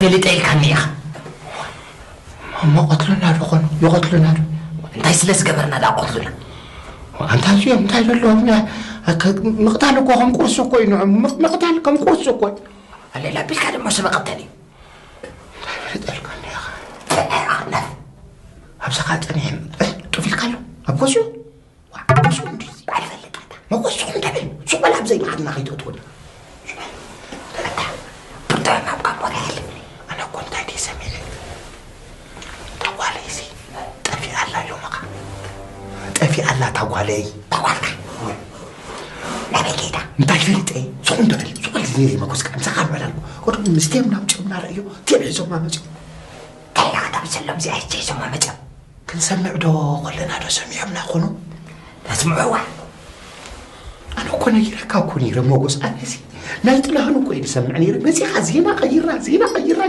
ፈሊጠ ኢልካኒ ኢኻ። እሞ ቀትሉና ዶ ኾኑ? ይቐትሉና ዶ? እንታይ ስለ ዝገበርና ደኣ ቀትሉና? ኣንታ እዚኦም እንታይ ዘለዎም? ምቕታል እኮ ከም ቁርሲ እኮ እዩ ንዕኦም። ምቕ-፣ ምቕታል ከም ቁርሲ እኮ እዩ። ኣለ ላቢልካ ድማ ስለ ቀተል እዩ። እንታይ ፈሊጠ ኢልካኒ ኢኻ? ኣብዛ ኻኣ ጸኒሐ ጡፍ ኢልካ ኣሎ ኣብ ጎስዩ። ዋ፣ ጎስዩ እንዲ ባል ፈልጣታ። መጎስኹም ደብል። ሱቕ በል ኣብ ዘይመዓድና ከይትእትወና። ብርቱዕ ናብ ካብ ቦታ የለ። ኣነ እኮ እንታይ ድየ ሰሚዐ? እታ ጓለይሲ ጠፊኣ ኣላ ሎምኻ። ጠፊኣ ኣላ እታ ጓለይ። እታ ጓልካ? ናበይ ከይዳ? እንታይ ፈሊጠ? ሱቕ እንዶ በል። ሱቕ በል ዝኔ ዘይመጎስካ። ምሳኻ ንበላል። ወደ ምስቴም ናብ ጭምና ረእዮ። ቴብ ሒዞማ መጽዮ። እንታይ ኢኻ ተምሰሎም እዚኣ ሒዞማ መጽዮም? ክንሰምዕ ዶ ኾለና ዶ ሰሚዖምና ኾኑ? ነስምዕዋ። ኣነ እኮ ነጊረካ እኮ ነይረ ሞጎስ። ኣነሲ ናይ ጥላሁን እኮ እየ ዝሰምዕ ነይረ። መጺኻ ዜና ቀይራ፣ ዜና ቀይራ።